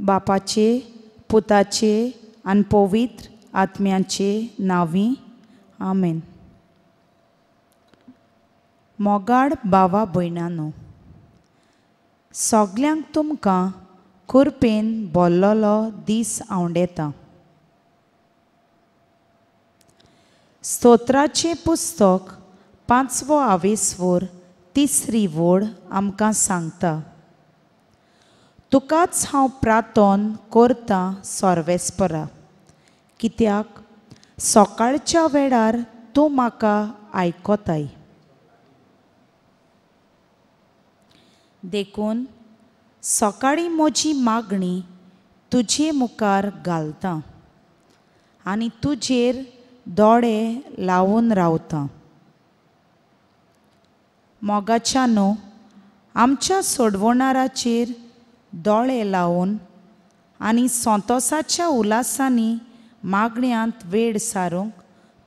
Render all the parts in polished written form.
बापाचे, पुताचे आनी पवित्र आत्म्याचे नांवी, आमेन. मोगाड भावा भयणानो, सगल्यांक तुमकां कुरपेन बोल्लोलो दीस आवडेता. स्तोत्राचें पुस्तक 5वो आवेसवर 3री वोड आमकां सांगता, तुकाच हांव प्रार्थन करतां सर्वेस्परा, कित्याक सकाळच्या वेळार तूं म्हाका आयकताय. देखून सकाळीं म्हजी मागणी तुजे मुखार घालता आनी तुजेर दोळे लावन रावता. मोगाच्या न्हू आमच्या सोडवणाराचेर दोळे लावन आनी संतोसाच्या उल्हासांनी मागण्यांत वेळ सारूंक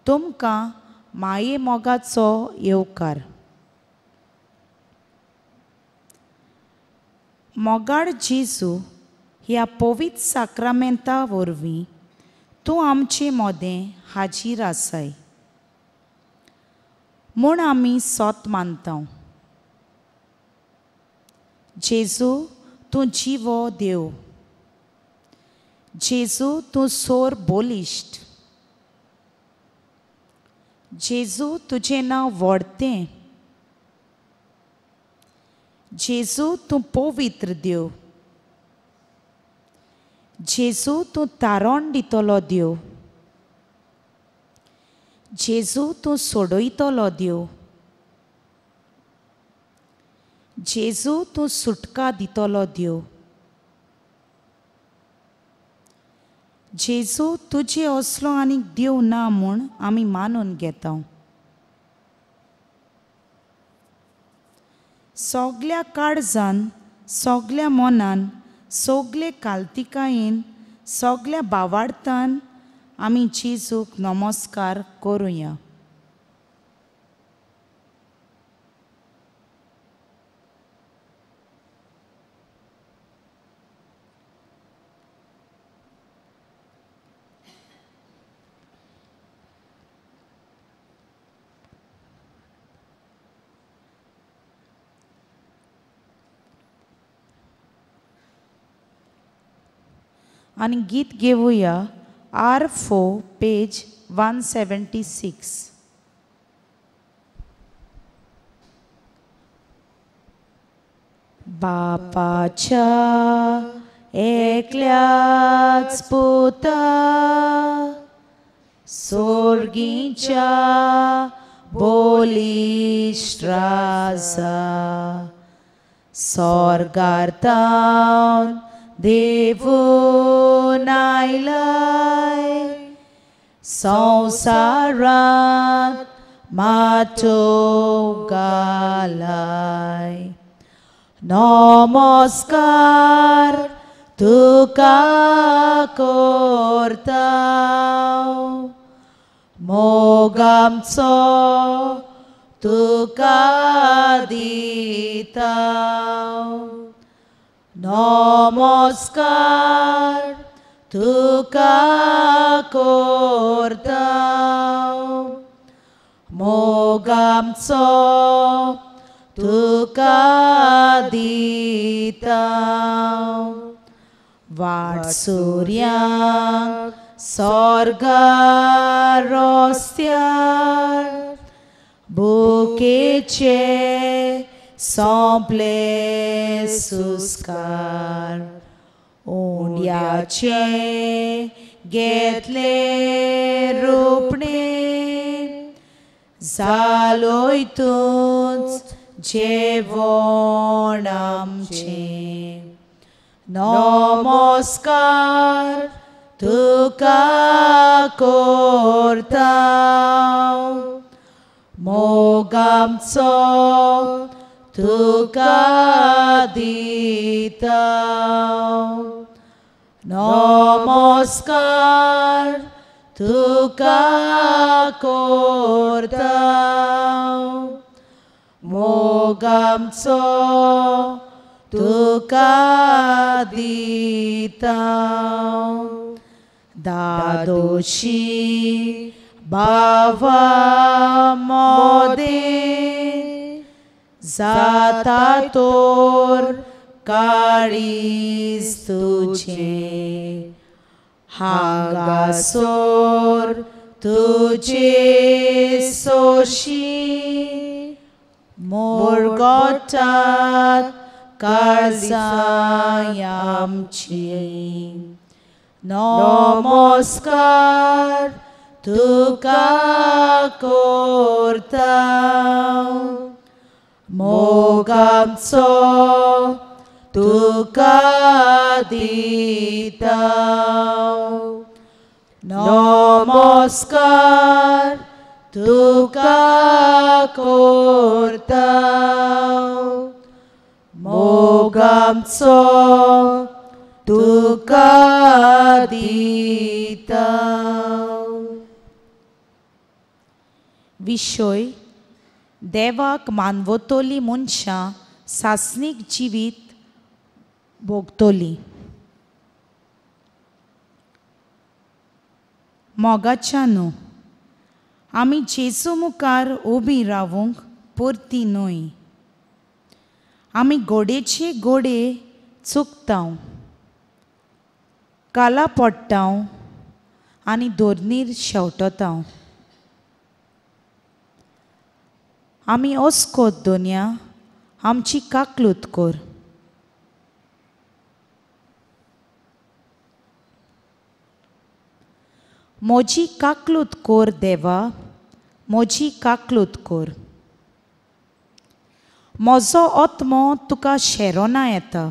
तुमकां माये मोगाचो येवकार. मोगाळ जेजू, ह्या पवित्र साक्रामेंता वरवीं तूं आमचे मोदें हाजीर आसाय म्हूण आमी सोत मानता. जेजू तूं जिवो देव, जेजू तूं सोर बोलिश्ट, जेजू तुजें नांव व्हडतें, जेजू तूं पवित्र देव, जेजू तूं तारण दितलो देव, जेजू तूं सोडयतलो देव, जेजू तूं सुटका दितलो देव, जेजू तुजे असलो आनीक देव ना म्हूण आमी मानून घेता. सगल्या काळजान, सगल्या मनान, सगले कालतिकायेन, सगल्या बावार्थान आमी जेजूक नमस्कार करुया. आनी गीत घेवया R4 page 176. बापाच्या एकल्याच पुता, सोर्गीच्या बोलिश्ट राजा, सोर्गार तावन देवून आयलाय, संवसारांत माटोव घालाय. नमस्कार तुका करता, मोगामचो तुका दिता. नमस्कार तुका करता, मोगामचो तुका दिता. वाट सुर्यांक स्वर्गार रस्त्यार बुकेचे सोंपले सुस्कार, उंड्याचे घेतले रुपणे, जालोय तूंच जेवण आमचें. नमस्कार तुका करता, मोगामचो तुका दिता. नमस्कार तुका करता, मोगामचो तुका दिता. दादोशी भावा मोदें जाता तोर काळीज तुजें, हांगासोर तुजे सोशी मोरगोटात काळजां आमचीं. नमस्कार तुका करता, मोगाचो तुका दिता. नमस्कार तुका करता, मोगाचो तुका दिता. विशय देवाक मानवतली मनशां सासणीक जिवीत भोगतली. मोगाच्या न्हू, आमी जेजू मुखार उबी रावूंक परती न्हय. आमी गोडेचे गोडे चुकता, काला पडटा आनी धोरणीर शेवटता. आमी अस्कोत दोनया आमची काकलूत कर. म्हजी काकलूत कोर देवा, म्हजी काकलूत कोर. म्हजो आत्मो तुका शेरोना येता,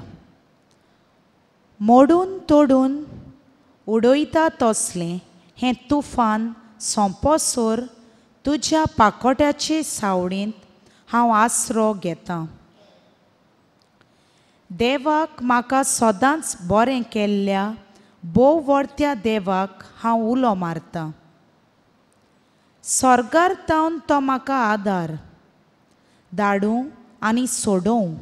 मोडून तोडून उडयता तसलें हें तुफान सोंपोसर तुज्या पाकोट्याचे सावळेंत हांव आसरो घेतां. देवाक म्हाका सदांच बरें केल्ल्या भोव व्हडत्या देवाक हांव उलो मारतां. स्वर्गार तावन तो म्हाका आदार धाडूं आनी सोडोवं,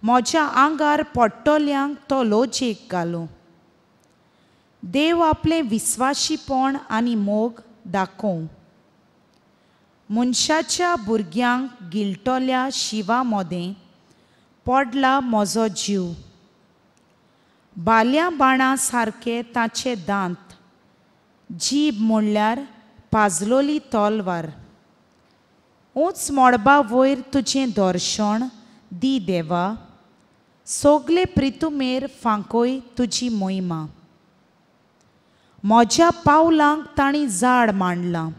म्हज्या आंगार पडटल्यांक तो लोजेक घालूं. देव आपलें विस्वाशीपण आनी मोग दाखोवं. मनशाच्या भुरग्यांक गिळटल्या शिवा मोदें पडला म्हजो जीव. बाल्या बाणा सारके ताचे दांत, जीब म्हणल्यार पाजलोली तलवार. ऊंच मळबा वयर तुजें दर्शन दी देवा, सगले प्रितुमेर फांकोय तुजी मोहिमा. म्हज्या पावलांक तांणी जाड मांडलां,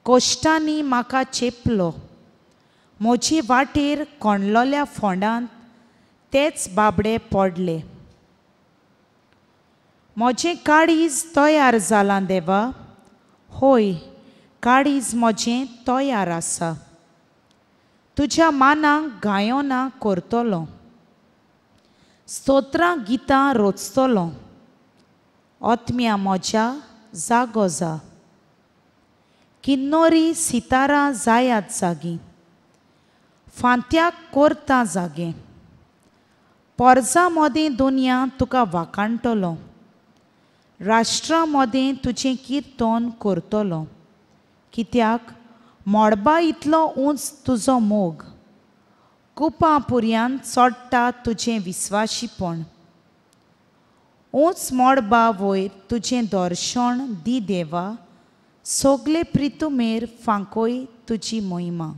कश्टांनी म्हाका चेपलो. म्हजे वाटेर कोणलोल्या फोंडांत तेच बाबडे पडले. म्हजें काळीज तयार जालां देवा, होय काळीज म्हजें तयार आसा. तुज्या मानाक गायनां करतलो, स्तोत्रां गितां रचतलो. आत्म्या म्हज्या जागो जा, किन्नोरी सितारां जायात जागी, फांत्याक करता जागे. पोरजां मदें दुनिया तुका वाखाणटलो, राष्ट्रां मदें तुजें किर्तन करतलो. कित्याक मळबा इतलो उंच तुजो मोग, कुपां पुरयान चडटा तुजें विस्वाशीपण. ऊंच मळबा वयर तुजें दर्शन दी देवा, सगले प्रितुमेर फांकोय तुजी मोहिमा.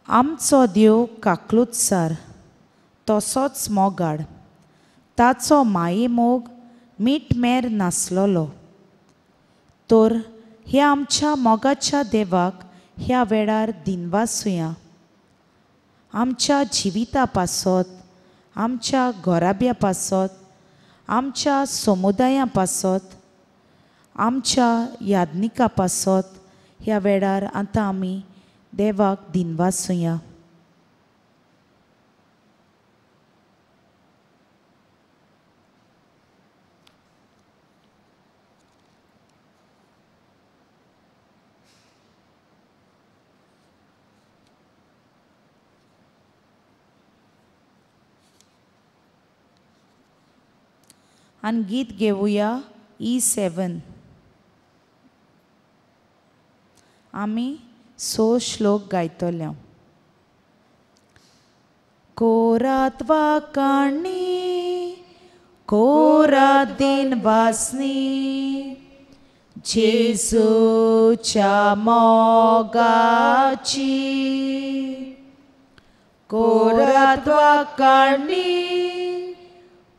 आमचो देव काकलुतसार तसोच मोगाड, ताचो मायेमोग मीठमेर नासलोलो. तर ह्या आमच्या मोगाच्या देवाक ह्या वेळार दिनवासुया. आमच्या जिविता पासत, आमच्या घराब्या पासत, आमच्या समुदाया पासत, आमच्या यादनिका पासत ह्या वेळार आतां आमी देवाक दिनवासुया. आनी गीत घेवया E7. आमी 6 श्लोक गायतले. कोरात वाकाणी कोरात दिन वासनी जेजूच्या मोगाची. कोरात वाकाणी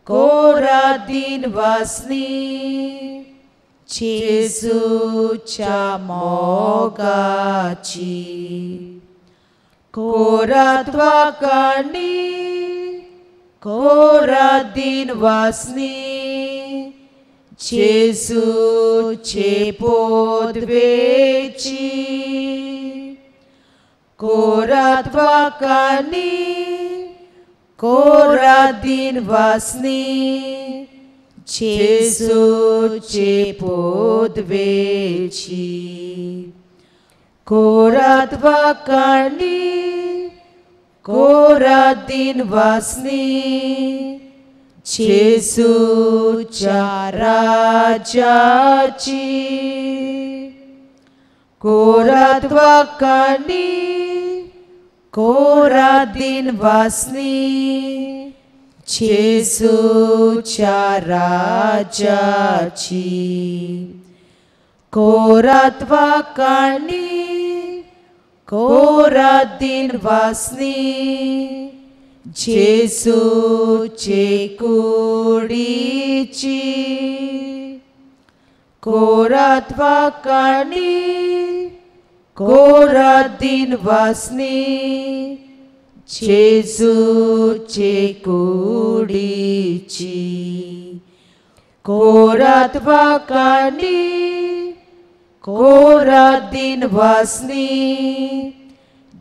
कोरात दिन वासनी जेजूच्या मोगाची. कोरात वाकाणी कोरात दिन वासनी जेजूचे पोदवेची. कोरात वाकाणी कोरात दिन वासनी जेजूचे पोदवेची. कोरात वाकाणी कोरात दिन वासनी जेजूच्या राजाची. कोरात वाकाणी कोरात दिन वासनी जेजूच्या राजाची. कोरात वाकाणी कोरात दिन वासनी जेजूचे कुडीची. कोरात वाकाणी कोरात दिन वासनी जेजूचे कुडीची. कोरात वाकाणी कोरात दिन वासनी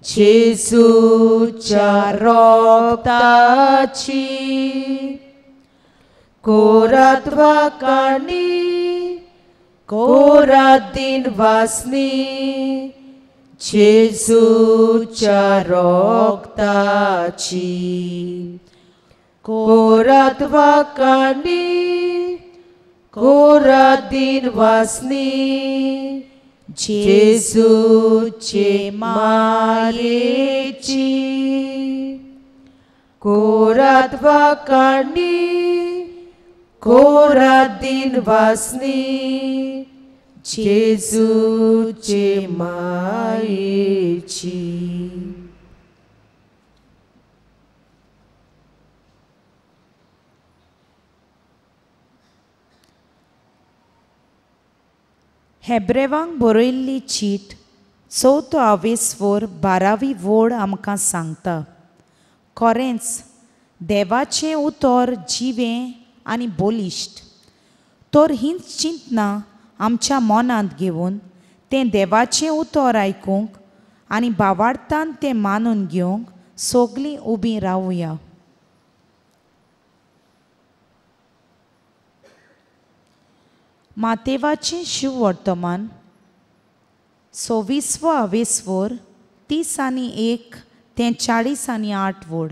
जेजूच्या रोगताची. कोरात वाकाणी कोरात दिन वासनी जेजूच्या रोगताची. कोरात वाकाणी कोरात दिन वासनी जेजूचे मायेची. कोरात वाकाणी कोरात दिन वासनी जेजूचे मायेची. हेब्रेवांक बरयल्ली चीट 4 आवेस्वर 12वी वोड आमकां सांगता, खरेंच देवाचें उतर जिवें आनी बलिश्ट. तर हींच चिंतना आमच्या मनांत घेवन तें देवाचें उतर आयकूंक आनी भावार्थान तें मानून घेवंक सगलीं उबीं रावया. मातेवाचें शिववर्तमान 26वो आवेस्वर 31 ते 48 वोड.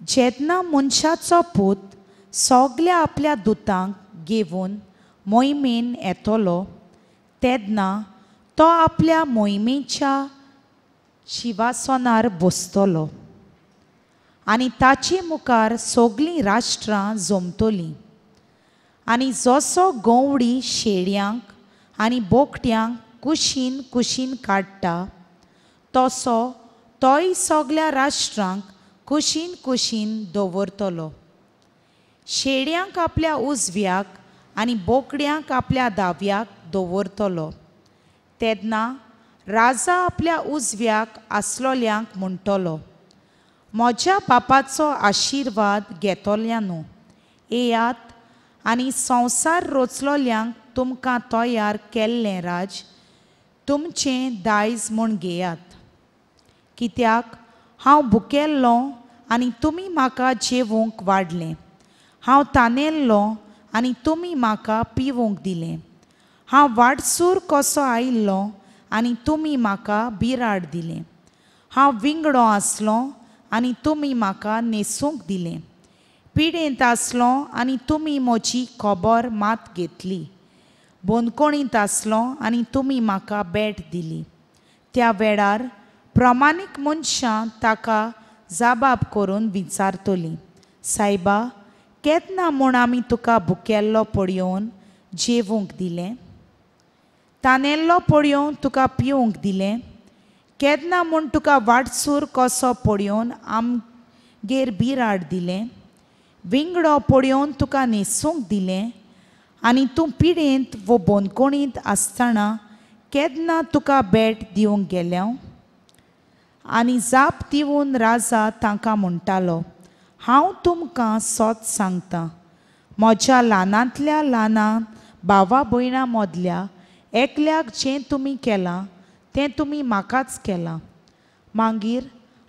जेन्ना मनशाचो पूत सगल्या आपल्या दुतांक घेवन मोहिमेन येतलो तेन्ना तो आपल्या मोहिमेच्या शिवासनार बसतलो आनी ताचे मुखार सगलीं राष्ट्रां जमतलीं. आनी जसो गंवडी शेळयांक आनी बोकट्यांक कुशीन कुशीन काडटा तसो तोय सगल्या राष्ट्रांक कुशीन कुशीन दवरतलो. शेळयांक आपल्या उजव्याक आनी बोकड्यांक आपल्या दाव्याक दवरतलो. तेन्ना राजा आपल्या उजव्याक आसलोल्यांक म्हणटलो, म्हज्या बापाचो आशिर्वाद घेतल्यानू येयात आनी संवसार रचलोल्यांक तुमकां तयार केल्लें राज तुमचें दायज म्हूण घेयात. कित्याक हांव भुकेल्लो आनी तुमी म्हाका जेवूंक वाडलें, हांव तानेल्लो आनी तुमी म्हाका पिवूंक दिलें, हांव वाटसूर कसो आयिल्लो आनी तुमी म्हाका बिराड दिलें, हांव विंगडो आसलो आनी तुमी म्हाका न्हेसूंक दिलें, पिडेंत आसलो आनी तुमी म्हजी खबर मात घेतली. बंदखणींत आसलो आनी तुमी म्हाका भेट दिली. त्या वेळार प्रमाणीक मनशां ताका जबाब करून विचारतलीं, सायबा, केन्ना म्हूण आमी तुका भुकेल्लो पळोवन जेवूंक दिलें, तानेल्लो पळोवन तुका पिवंक दिलें? केन्ना म्हूण तुका वाटसूर कसो पळोवन आमगेर बिराड दिलें, विंगडो पळोवन तुका न्हेसूंक दिलें? आनी तूं पिडेंत वो बंदखणींत आसतना केन्ना तुका भेट दिवंक गेल्या? आनी जाप दिवन राजा तांकां म्हणटालो, हांव तुमकां सत सांगतां, म्हज्या ल्हानांतल्या ल्हानां भावा भयणां मदल्या एकल्याक जें तुमी केलां तें तुमी म्हाकाच केलां. मागीर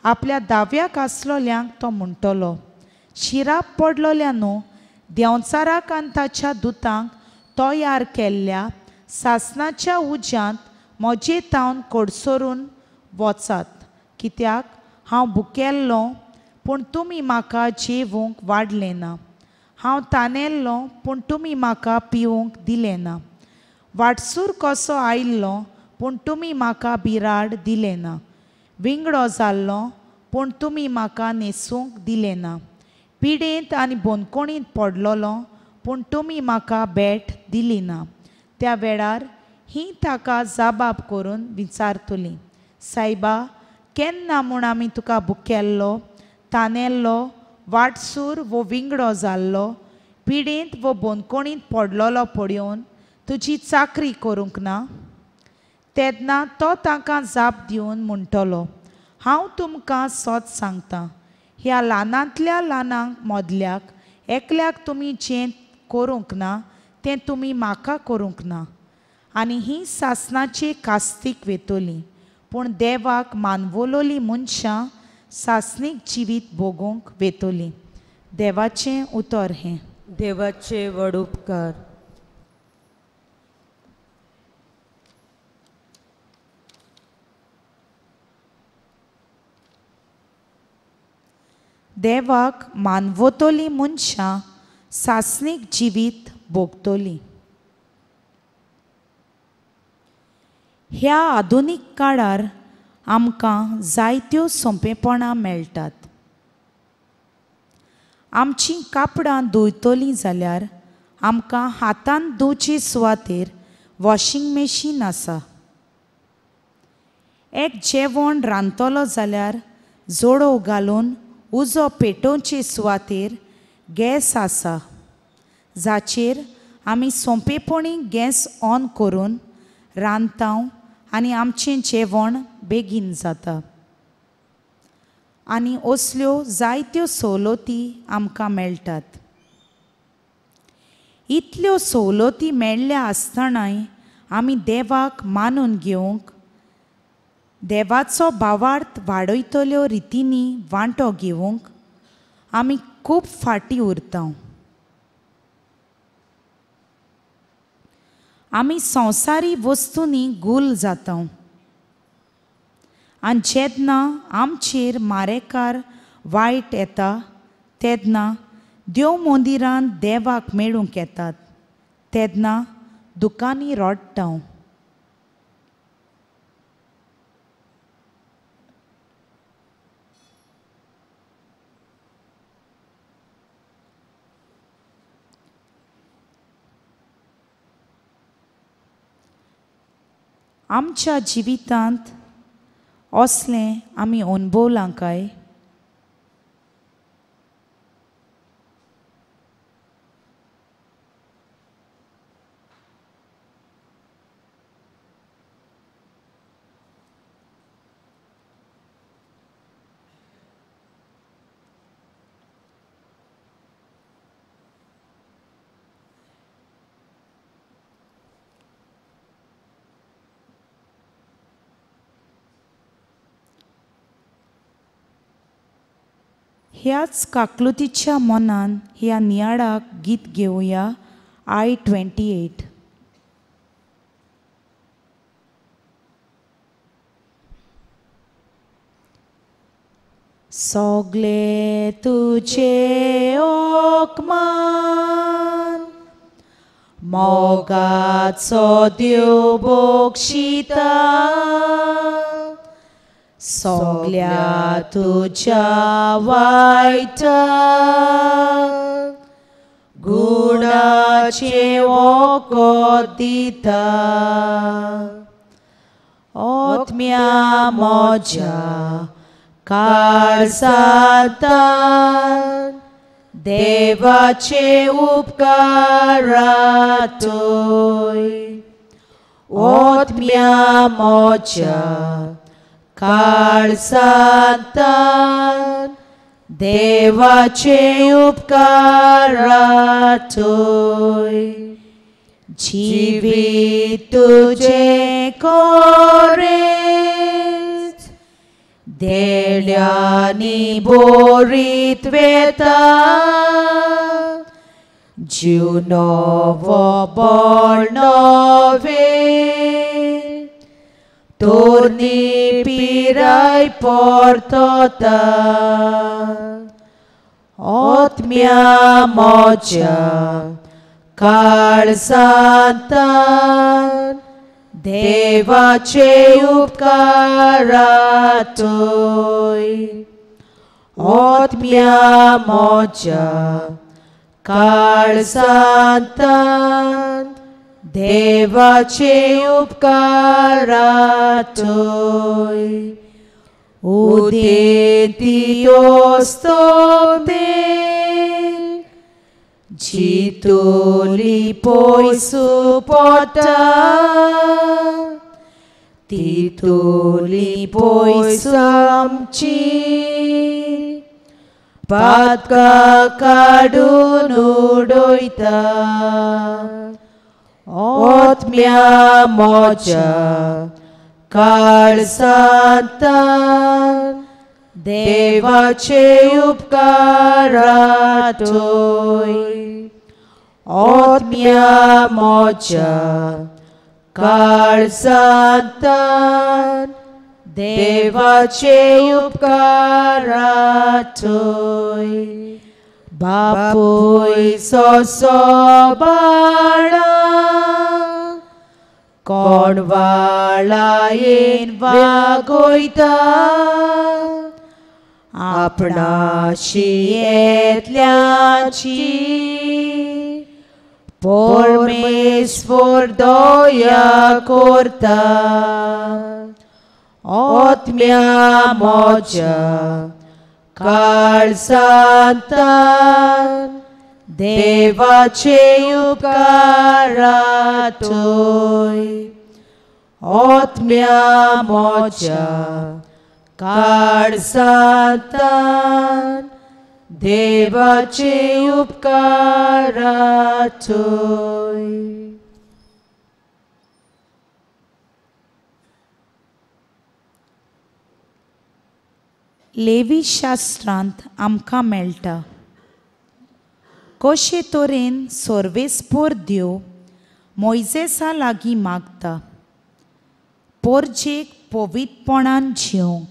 आपल्या दाव्याक आसलोल्यांक तो म्हणटलो, शिराप पडलोल्या न्हू देंवचाराक आनी ताच्या दुतांक तयार केल्ल्या सासणाच्या उज्यांत म्हजे तावन कडसरून वचात. कित्याक हांव भुकेल्लो पूण तुमी म्हाका जेवूंक वाडलें ना, हांव तानेल्लो पूण तुमी म्हाका पिवंक दिलें ना, वाटसूर कसो आयिल्लो पूण तुमी म्हाका बिराड दिलें ना, विंगडो जाल्लो पूण तुमी म्हाका न्हेसूंक दिलें ना, पिडेंत आनी बंदखणींत पडलोलो पूण तुमी म्हाका भेट दिली ना. त्या वेळार ही ताका जबाब करून विचारतली, सायबा, केन्ना म्हूण आमी तुका भुकेल्लो, तानेल्लो, वाटसूर वो विंगडो जाल्लो, पिडेंत वो बंदखणींत पडलोलो पळोवन तुजी चाकरी करूंक ना? तेन्ना तो तांकां जाप दिवन म्हणटलो, हांव तुमकां सत सांगतां, ह्या ल्हानांतल्या ल्हानांक मदल्याक एकल्याक तुमी जें करूंक ना तें तुमी म्हाका करूंक ना. आनी ही सासणाचे कास्तीक वेतली, पूण देवाक मानवलोली मनशां सासणीक जिवीत भोगूंक वेतली. देवाचें उतर हें. देवाचे व्हड उपकार. देवाक मानवतली मनशां सासणीक जिवीत भोगतली. ह्या आधुनीक काळार आमकां जायत्यो सोंपेपणां मेळटात. आमचीं कापडां धुयतलीं जाल्यार आमकां हातान धुवचे सुवातेर वॉशींग मशीन आसा. एक जेवण रांदतलो जाल्यार जोडो घालून उजो पेटोवचे सुवातेर गॅस आसा, जाचेर आमी सोंपेपणी गॅस ऑन करून रांदता आनी आमचें जेवण बेगीन जाता. आनी असल्यो जायत्यो सवलती आमकां मेळटात. इतल्यो सवलती मेळ्ळ्या आसतनाय आमी देवाक मानून घेवंक, देवाचो भावार्थ वाडयतल्यो रितींनी वांटो घेवंक आमी खूब फाटीं उरता. आमी संवसारी वस्तूंनी गुल जाता आनी जेन्ना आमचेर मारेकार वायट येता तेन्ना देव मंदिरांत देवाक मेळूंक येतात, तेन्ना दुकांनी रडटा. आमच्या जिवितांत असलें आमी अणभवलां काय? ह्याच काकलुतीच्या मनान ह्या नियाळाक गीत घेवया I 28. सगळे तुजे ओकमान मोगाचो देव बक्षिता सगळ्या तुज्या वायटा गुणाचें वखद दिता आत्म्या म्हज्या काळजांत देवाचे उपकारातोय आत्म्या म्हज्या काळजांत देवाचे उपकारातोय जिवीत तुजें कोरेंच देण्यांनी बोरीत वेता जीव नवो बळ नवें तोरणी पिराय परतता आत्म्या म्हज्या काळजांत देवाचे उपकारातोय आत्म्या म्हज्या काळजांत देवाचे उपकारातोय उदेंती अस्तंते जितोली पयसु पोटा तितोली पयस आमची पातकां काडून उडयता आत्म्या म्हज्या काळजांत देवाचे उपकारातोय आत्म्या म्हज्या काळजांत देवाचे उपकारातोय बापूय सोसो बाळा कोण वाळायेन वागयता आपणाशी येतल्याची परमेश्वर दया करता आत्म्या म्हज्या काळजांत देवाचे उपकारातोय आत्म्या म्हज्या काळजांत देवाचे उपकारातोय। लेवी शास्त्रांत आमकां मेळटा कशे तरेन सर्वेस्पोर देव मोयजेसा लागीं मागता पोरजेक पवित्रपणान जिवंक।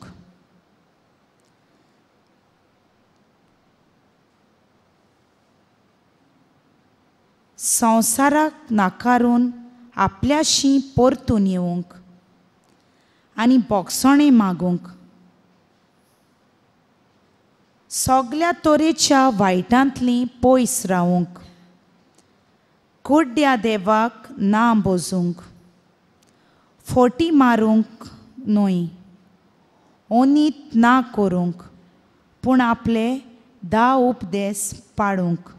संवसाराक नाकारून आपल्याशी परतून येवंक आनी बोगसणें मागूंक सगल्या तरेच्या वायटांतली पयस रावूंक कुड्ड्या देवाक ना बोजूंक फोटी मारूंक न्हय ओनीत ना करूंक पूण आपले 10 उपदेस पाळूंक।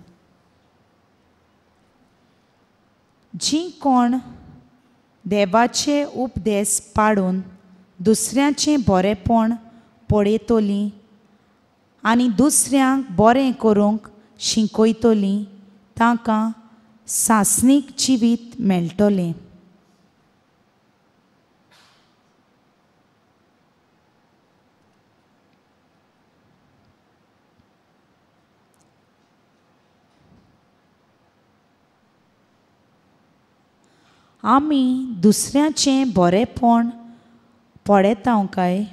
जी कोण देवाचे उपदेस पाळून दुसऱ्याचें बरेंपण पळयतलीं आनी दुसऱ्यांक बरें करूंक शिकयतलीं तांकां सासणीक जिवीत मेळटलें। आमी दुसऱ्याचें बरेंपण पळयता काय?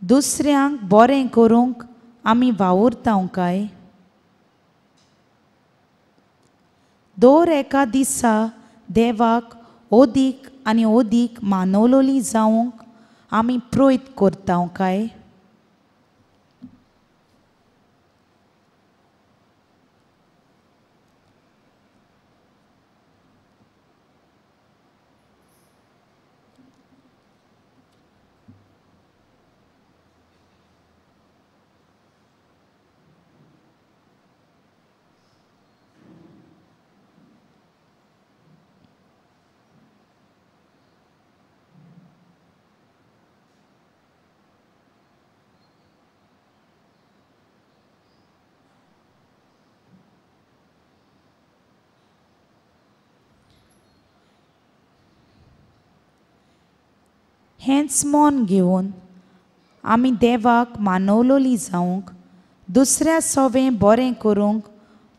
दुसऱ्यांक बरें करूंक आमी वावुरता काय? दर एका दिसा देवाक ओदीक आनी ओदीक मानवलोली जावंक आमी प्रयत्न करता काय? हेंच मन घेवन आमी देवाक मानवलोली जावंक, दुसऱ्या सोवें बरें करूंक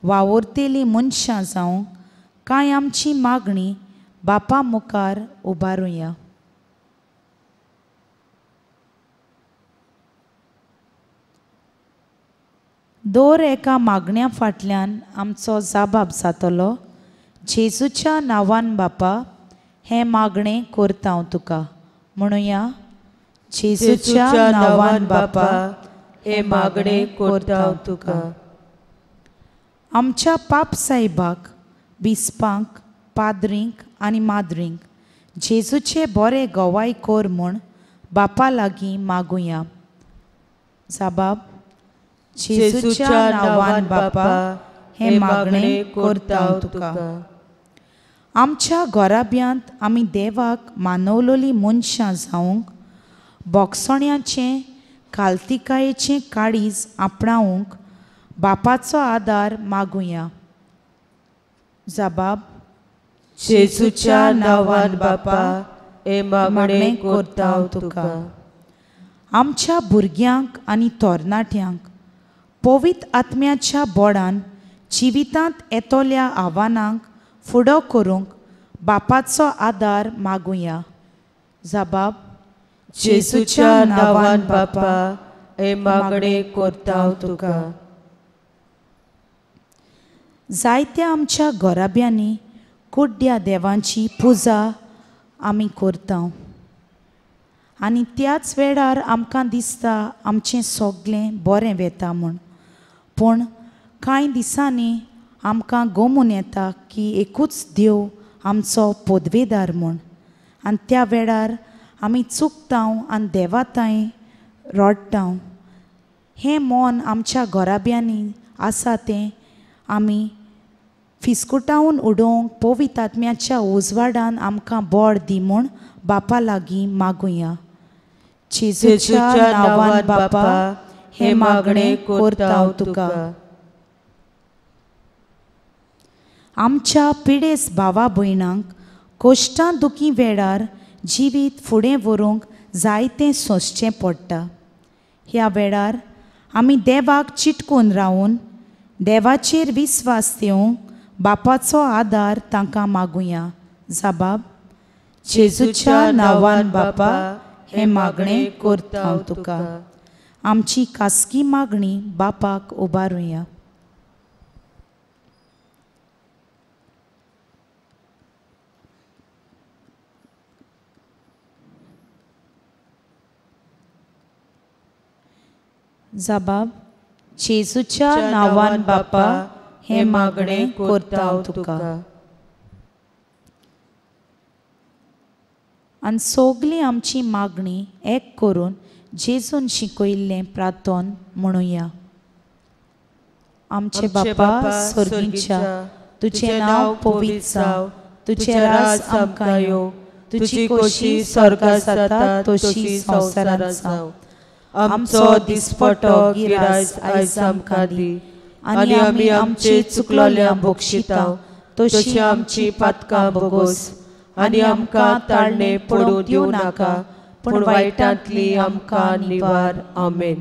वावुरतेली मनशां जावंक कांय आमची मागणी बापा मुखार उबारुया. दर एका मागण्या फाटल्यान आमचो जाबाब जातलो. जेजूच्या नांवान बापा हें मागणें करता हांव तुका. म्हणुया, जेजूच्या नांवान बापा हें मागणें करता हांव तुका. आमच्या पाप साहेबाक, बिस्पांक, पाद्रींक आनी माद्रींक जेजूचे बरे गवाय कर म्हूण बापा लागीं मागुया. जाबाब, जेजूच्या नांवान बापा हें मागणें करता हांव तुका. आमच्या घराब्यांत आमी देवाक मानवलोली मनशां जावंक, बोगसण्याचें कालतिकायेचें काळीज आपणावंक बापाचो आदार मागुया. जबाब, जेजूच्या नांवान बापा हें मागणें करता हांव तुका. आमच्या भुरग्यांक आनी तरणाट्यांक पवित्र आत्म्याच्या बोडान जिवितांत येतल्या आव्हानांक फुडो करूंक बापाचो आदार मागुया. जबाब, जेजूच्या नांवान बापा हें मागणें करता हांव तुका. जायत्या आमच्या घराब्यांनी कुड्ड्या देवांची पुजा आमी करता आनी त्याच वेळार आमकां दिसता आमचें सगळें बरें वेता म्हूण, पूण कांय दिसांनी आमकां गोमून येता की एकूच देव आमचो पदवेदार म्हूण, आनी त्या वेळार आमी चुकता आनी देवातांय रडटा. हें मन आमच्या घराब्यांनी आसा तें आमी फिस्कुटावन उडोवंक पवित्र आत्म्याच्या उजवाडान आमकां बळ दी म्हूण बापा लागीं मागुया. जेजूच्या नांवान बापा हें मागणें करता हांव तुका. आमच्या पिडेस्त भावा भयणांक कश्टां दुखी वेळार जिवीत फुडें व्हरूंक जायतें सोंसचें पडटा. ह्या वेळार आमी देवाक चिटकून रावून देवाचेर विस्वास दिवंक बापाचो आदार तांकां मागुया. जबाब, जेजूच्या नांवान बापा हें मागणें करता हांव तुका. आमची खासगी मागणी बापाक उबारुया. जबाब, जेजूच्या नांवान बापा हें मागणें करता हांव तुका. आनी सगळी आमची मागणी एक करून जेजून शिकयल्लें प्रार्थन म्हणुया. आमचे बापा स्वर्गीच्या, तुजें नांव पवित्र जावं, तुजें राज आमकां येवं, तुजी खोशी स्वर्गांत जाता तशी संवसारांत जावं. आमचो दिसपटो गिरास आयज आमकां दी, आनी आमी आमचे चुकलोल्या बक्षिता तशी आमची पातकां भोगोस, आनी आमकां ताळणे पडूं दिवं नाका, पूण वायटांतली आमकां निवार. आमेन.